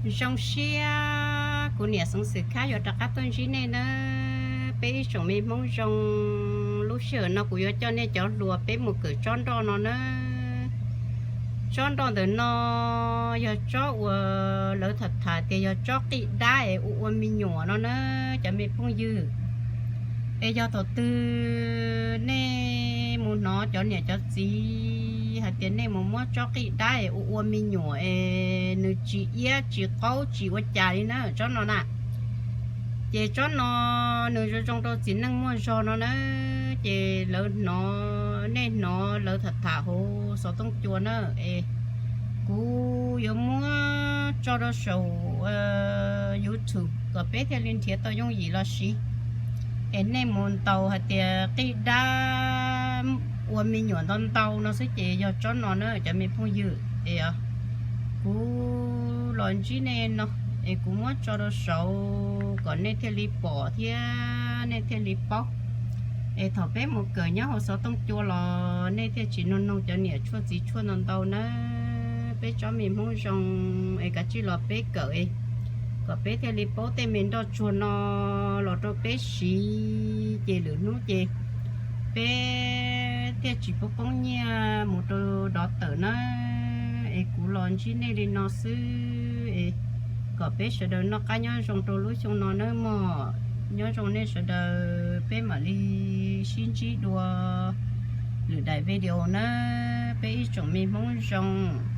Zoo siab kuv niam Xeev Xwm Khab yuav rov qab tuaj ntsib nej nawb peb ib tsoom me Hmoob zoo. Lub sij hawm no kuv yuav coj nej cov hluas peb mus kawm tsob nroj no nawb. Tsob nroj ntawm no yog tsob uas lawv tham tham tias yog tsob qij dab es ua ua me nyuam no nawb cov me phooj ywg. Es yog thaum twg nej mus hnov cov niam cov txiv hais tias nej mus muab tsob qij dab es ua ua me nyuam es nws tsis iab tsis qaub tsis ua cas li na tsob no na. Ces tsob no nws zoo zoo rau txiv neej muaj zog no na. Ces lawv hnov, nej hnov lawv tham tham hauv xov tooj cua na, es kuv yuav muab tso rau saum YouTube kom peb thiaj li nrhiav tau yooj yim los siv. Es nej mus ntaus hais tias qij dab ua me nyuam ntau ntau no xwb ces yog tsob no na cov me phooj ywg. Es kuv los ntsib nej no, es kuv muab tso rau saud kom nej thiaj li pom thiab nej thiaj li paub. Es thaum peb mus kawm nyob hauv xov tooj cua los nej thiaj tsis nug noog cov niam tshuaj txiv tshuaj ntau ntau nawb. Peb tsob me Hmoob zoo, es kav tsij los peb kawm es kom peb thiaj li paub tej me nroj tsuag no los rau peb siv, ces lwm hnub ces peb thiaj tsis poob poob nyiaj mus rau dov tawm na. Es kuv los ntsib nej li no xwb, es kom peb sawv daws noj qab nyob zoo rau lub xyoo no nawb mog. Nyob zoo nej sawv daws, peb mam li sib ntsib dua lwm daim video nawb peb ib tsoom me Hmoob zoo.